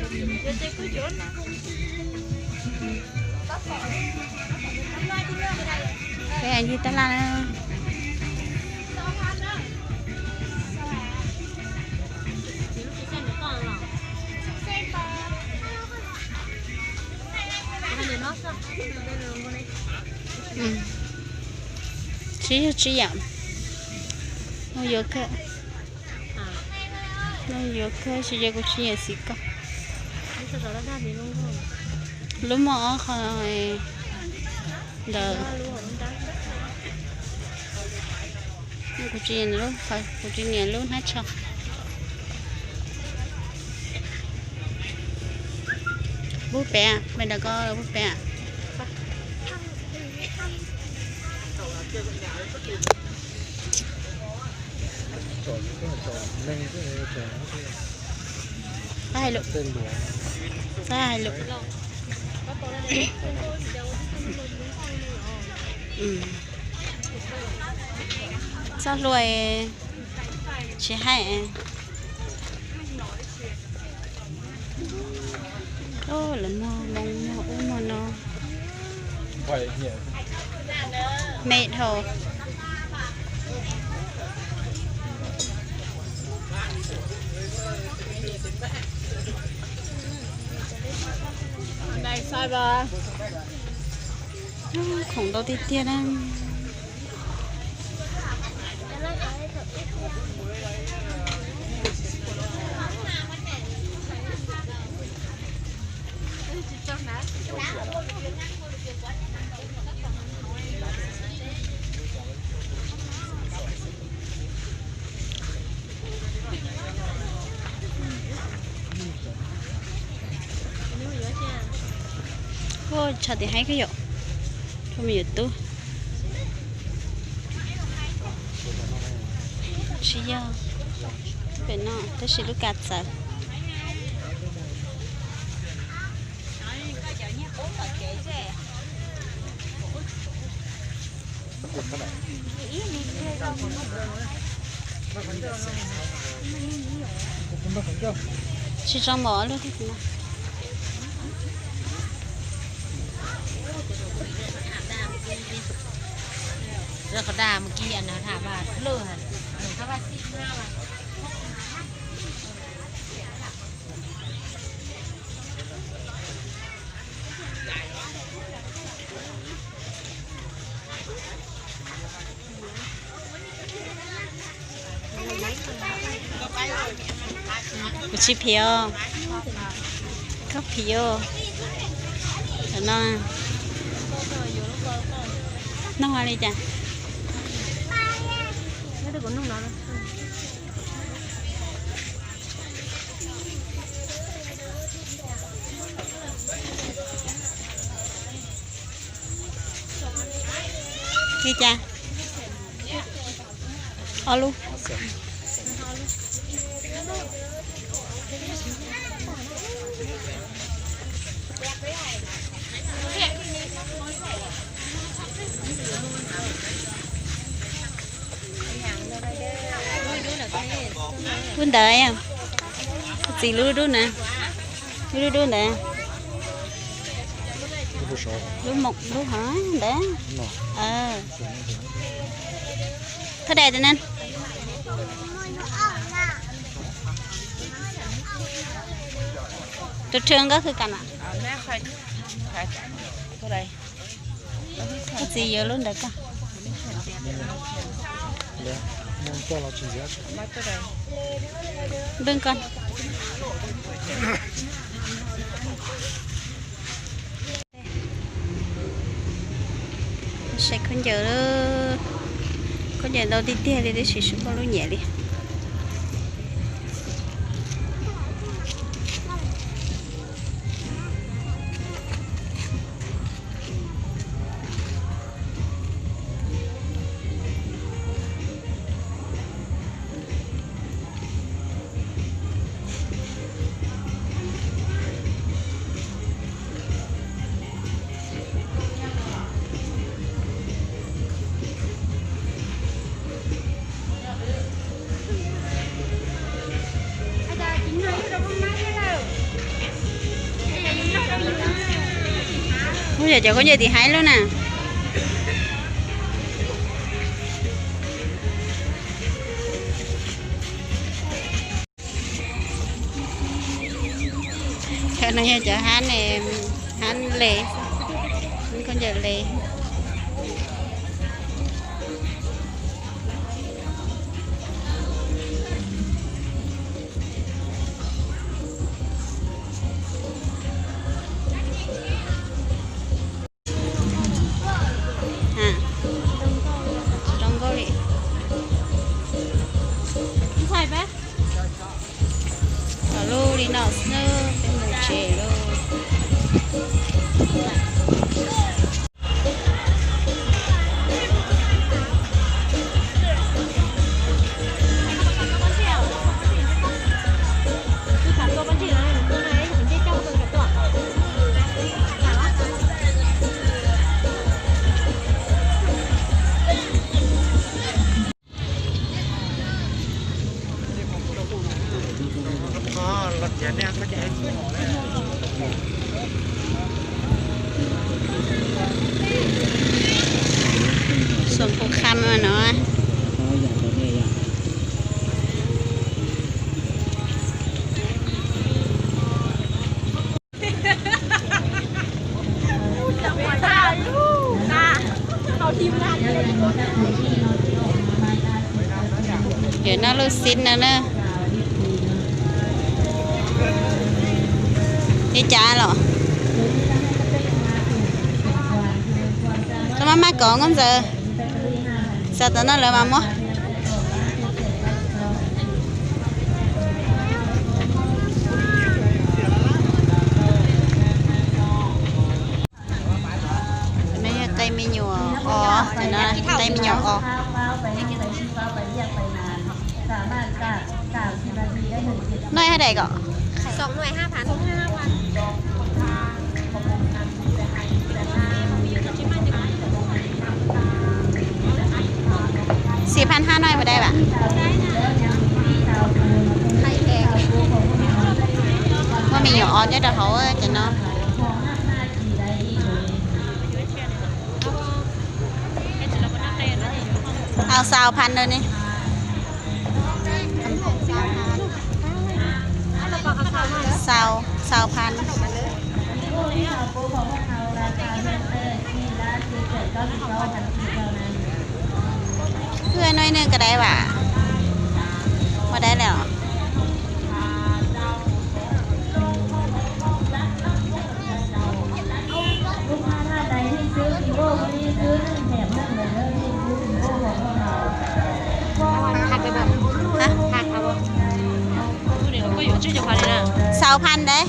Peb yig tab laj na. Tsis yog tsis yam, no yuav kawg, no yuav kawg tsis yog kuv tsis yam xim koj. Lub muaj ob qho ntawd. Kuv tsis nyiam lub, kuv tsis nyiam lub hnab tsho. Pub pem, me ntawd koj pub pem. Hais lus, hais lus. Txoj hlua tsis hais. Lawv muag loo muag ub muag no. Me dhau. Khoom ntau tiag tiag na. Ua tshaj tim haib koj yom, rau me nyuam tub. Tsis yog pem no tab sis lub kav txawv. Tsis zoo mov luj thiab no. Qhov dag mus kiag na, tham vaj lwj, tham vaj xij na. Kuv tsis phiv os. Koj phiv os. Tam no nug li cas? Li cas? Ob lub. Lub ntawd, txiv lub dub na, lub dub dub ntawd. Lub moom lub hov ntawd. Thob dais tas na. Tus thw nkauj khw kam na. Koj txiv yuav lub ntawd koj. Npwj koj. Saib khaub ncaws, khaub ncaws ntau tiag tiag li tab sis tsis muaj lub nyiam li. Yog cov khaub ncaws tim haib lub na. Cov no yog cov hab ne, hab le, khaub ncaws le. Tsis zoo nkauj li. Los lub li no xwb, peb mus tsev lauj. Xuam phu kham no. Yog noj lub xib no na. Li cas los? Koj maj maj kov Nkauj Ntxawm. Xav tau no lawv mas muab. Cov no yog qe me nyuam os, cov no qe me nyuam os. Noj hab daim kom? Xim phab hab noj puas dai vam? Muaj me nyuam os nyob rau hauv cov no. Au xaus phab no ne. Xaus, xaus phab. Ua no ib nws koj dai vam? Ua dai lawm os. Xaus phab ntawd.